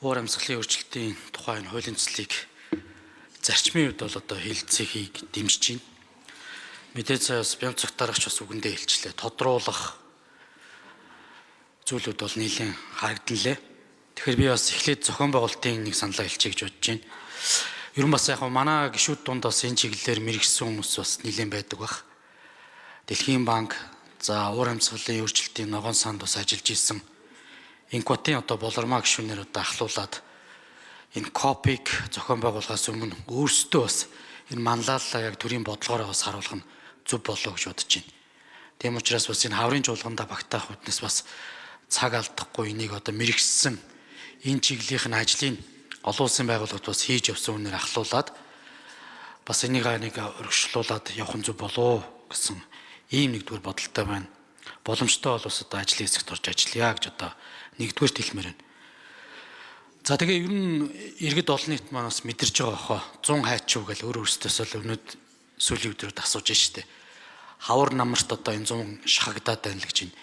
Уур амьсгалын өөрчлөлтийн тухай энэ хуулийн төслийг зарчмын хувьд бол одоо хэлэлцэхийг дэмжиж байна. Мэдээж сая бас Бямцагт дарагч бас үгэндээ хэлчлээ. Тодруулах зүйлүүд бол нэлээд харагдан лээ. Тэгэхээр би бас эхлээд зохион байгуулалтын нэг саналаа хэлчихье гэж бодож байна. Ер нь бас яг манай гишүүд дунд бас энэ чиглэлээр мэрэгсэн хүмүүс бас нэлээд байдаг бах. Дэлхийн банк, за уур амьсгалын өөрчлөлтийн ногоон санд бас ажиллаж исэн Инкватын одоо болормаа гишүүнээр одоо ахлуулаад энэ копиг зохион байгуулахаас өмнө өөрсдөө бас энэ манлайллаа яг төрийн бодлогоороо бас харуулах нь зөв болоо гэж бодож байна. Тийм учраас бас энэ хаврын чуулгандаа багтаах үднэс бас цаг алдахгүй энийг одоо мэрэгссэн энэ чиглэлийн нь ажлыг олон улсын байгууллагад бас хийж явсан үнээр ахлуулаад бас энийг нэг өргөжлүүлээд явах нь зөв болоо гэсэн ийм нэгдүгээр бодолтой байна. Боломжтой бол бас одоо ажлын хэсэгт орж ажиллая гэж одоо нэгдүгээрт хэлмээр байна. За тэгээ ер нь иргэд олон нийт маань бас мэдэрч байгаа бохоо 100 хайчуу гэл өөр өөрсдөөсөө л өнөөд сүүлийн өдрүүд асууж штэ. Хавар намарт одоо энэ 100 шахагдаад байна л гэж байна.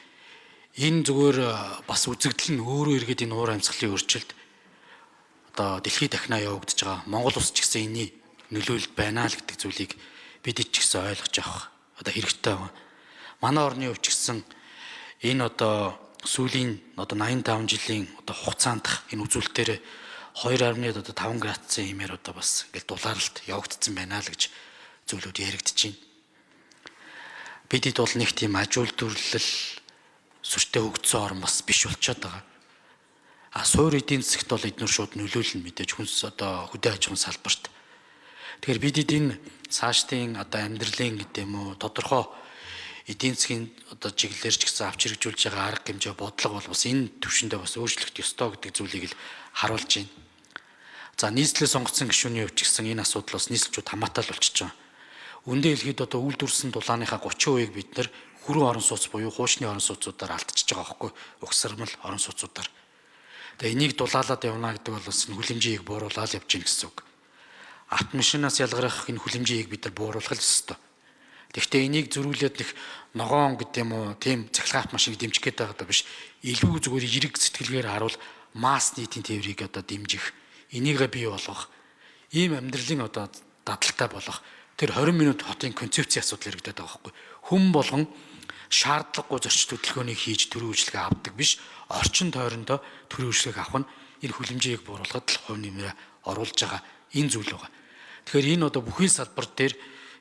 Энэ зүгээр бас үзэгдэл нь өөрөө иргэд энэ уур амьсгалын өөрчлөлт одоо дэлхийд дахнаа явагдаж байгаа. Монгол улс ч гэсэн энэний нөлөөлөлд байна л гэдэг зүйлийг бид ч гэсэн ойлгож авах одоо хэрэгтэй байна. Манай орны хувьд ч гэсэн энэ одоо сүүлийн одоо 85 жилийн одоо хугацаанд энэ үзүүлэлтээр 2.5 градусын хэмээр одоо бас ингээл дулаалалт явагдсан байна л гэж зүйлүүд яригдж байна. Бидэд бол нэг тийм аж үйлдвэрлэл сүртэй хөгжсөн орн бас биш болчиход байгаа. А суур эдийн засагт бол эднүр шууд нөлөөлнө мэдээж хүнс одоо хөдөө аж ахуйн салбарт. Тэгэхээр бидэд энэ цаашдын одоо амьдралын гэдэг юм уу тодорхой эдийн засгийн одоо чиглэлээр ч гэсэн авч хэрэгжүүлж байгаа арга хэмжээ бодлого бол бас энэ төвшөндөө бас өөрчлөгдөх ёстой гэдэг зүйлийг л харуулж байна. За нийслэлээ сонгоцсон гишүүний хувьд ч гэсэн энэ асуудал бас нийслэлчүүд хамаатай л болчихж байгаа. Үндэ хэлэхэд одоо үйлдвэрлэсэн дулааныхаа 30%-ийг бид нэр хүрэн орон сууц буюу хуучны орон сууцуудаар алдчихж байгаа байхгүй угсармал орон сууцуудаар. Тэгээ энийг дулаалаад явна гэдэг бол бас энэ хүлэмжийг бууруулаад явж гин гэсэн үг. Автомашинаас ялгарах энэ хүлэмжийг бид нар бууруулах л ёстой. Тэгэхдээ энийг зөрүүлээд нэг ногоон гэдэг юм уу тийм цахилгаан автомашиныг дэмжих гээд байгаа даа биш. Илүү зүгээр эрэг сэтгэлгээр харуул масс нийтийн тээврийг одоо дэмжих, энийгээ бий болгох, ийм амьдралын одоо дадалтай болох тэр 20 минут хотын концепцийн асуудал яригдаад байгаа байхгүй. Хүн болгон шаардлагагүй зорч хөдөлгөөнийг хийж төрийн үйлчилгээ авдаг биш, орчин тойрондоо төрийн үйлчилгээг авах нь энэ хүлэмжийг бууруулахад л хувь нэмрээ оруулж байгаа энэ зүйл байгаа. Тэгэхээр энэ одоо бүхий салбар дээр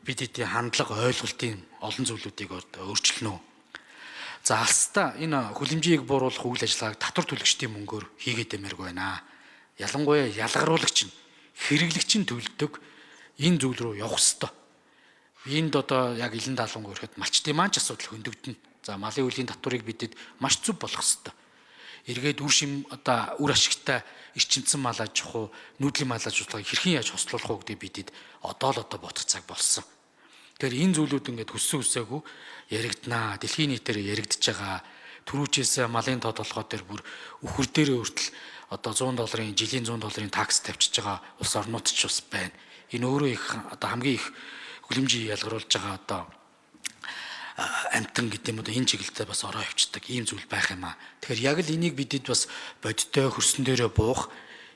бид эдийн хандлага ойлголтын олон зүйлүүдийг өөрчилнө. За алстаа энэ хүлэмжийг бууруулах үйл ажиллагааг татвар төлөгчдийн мөнгөөр хийгээд дэмэргүй байна. Ялангуяа ялгаруулагч нь хэрэглэгч нь төлдөг энэ зүйл рүү явах ёстой. Энд одоо яг илэн даалгавгүй ирэхэд малчдын маань ч асуудал хөндөгдөнө. За малын үеийн татварыг бидэд маш зөв болох ёстой. Эргээд үр шим одоо үр ашигтай эрчимцэн мал аж ахуй, нүүдлийн мал аж ахуйг хэрхэн яаж хослуулах уу гэдгийг бидэд одоо л одоо бодох цаг болсон. Тэгэхээр энэ зүйлүүд ингээд хүссэн хүсээгүй яригднаа. Дэлхийн нийтээр яригдж байгаа. Түрүүчээс малын тоо толгой дээр бүр үхэр дээрээ хүртэл одоо 100 долларын жилийн 100 долларын такс тавьчихж байгаа улс орнууд ч бас байна. Энэ өөрөө их одоо хамгийн их хүлэмжийг ялгаруулж байгаа одоо амтан гэдэг юм уу энэ чиглэлдээ бас ороо явцдаг ийм зүйл байх юм аа. Тэгэхээр яг л энийг бидэд бас бодиттой хөрсөн дээрээ буух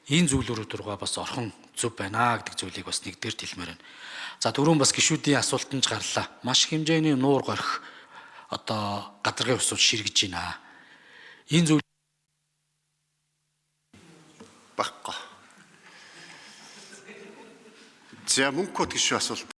энэ зүйл рүү дургаа бас орхон зөв байна гэдэг зүйлийг бас нэгдүгээр хэлмээр байна. За түрүүн бас гişүүдийн асуулт нь ч гарлаа. Маш хэмжээний нуур горих одоо гадаргын усууд ширгэж байна. Энэ зүйл Баггүй. За мөнхөд гişүү асуулт.